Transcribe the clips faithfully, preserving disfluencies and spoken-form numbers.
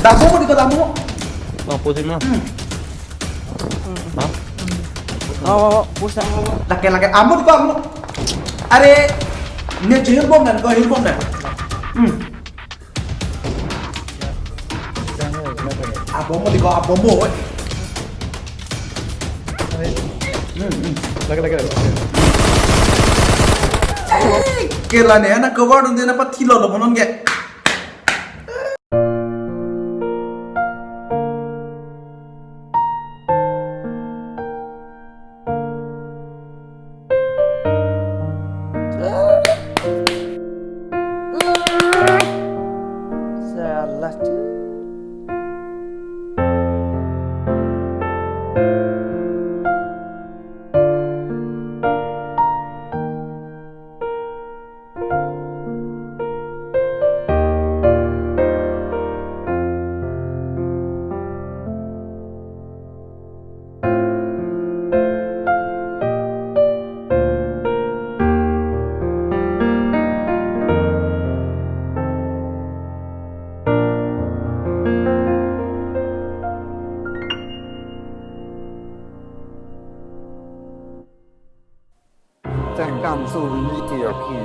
Dampo mo diko dampo. Dampo si ma. Hmm. Ma. Oh, oh, oh, push na. Lake lake amo diko amo. Are, ne jehil bom nan ko hil bom nan. Hmm. Abombo diko abombo. Hmm, hmm. Lake lake lake. Kela ne na cover dun de na pathilo lo bonon ke. Salah tu. Tang kam su ni ti ya pi.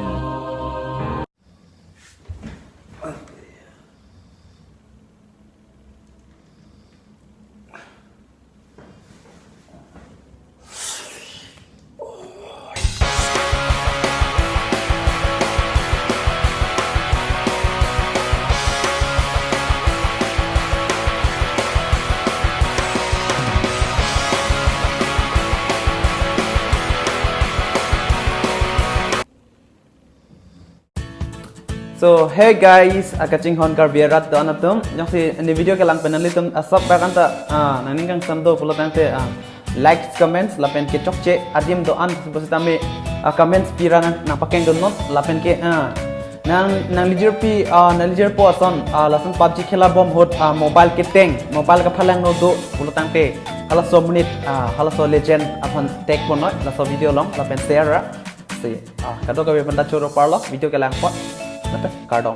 So, hey guys, akachinghon Karbi arat do-an atum. Jongsi ne video kelang pen nanglitum asap bak anta, ah, nangning kangsam do pulo tangte, ah, likes, comments, lapen ke chokche adim do-an sitame, ah, comments pira nang, nangpakeng do not, lapen ke, ah, nang, nanglijirpi, ah, nanglijirpo ason, ah, lason PUBG khela bom ahut, ah, mobile keteng, mobile kaphalang no do pulo tangte, halaso monit, ah, halaso legend aphan tag pon noi, laso video along, lapen share ra. Si, ah, kadokave aphan ta choro parlo, video kelang apot. Nate, kardom.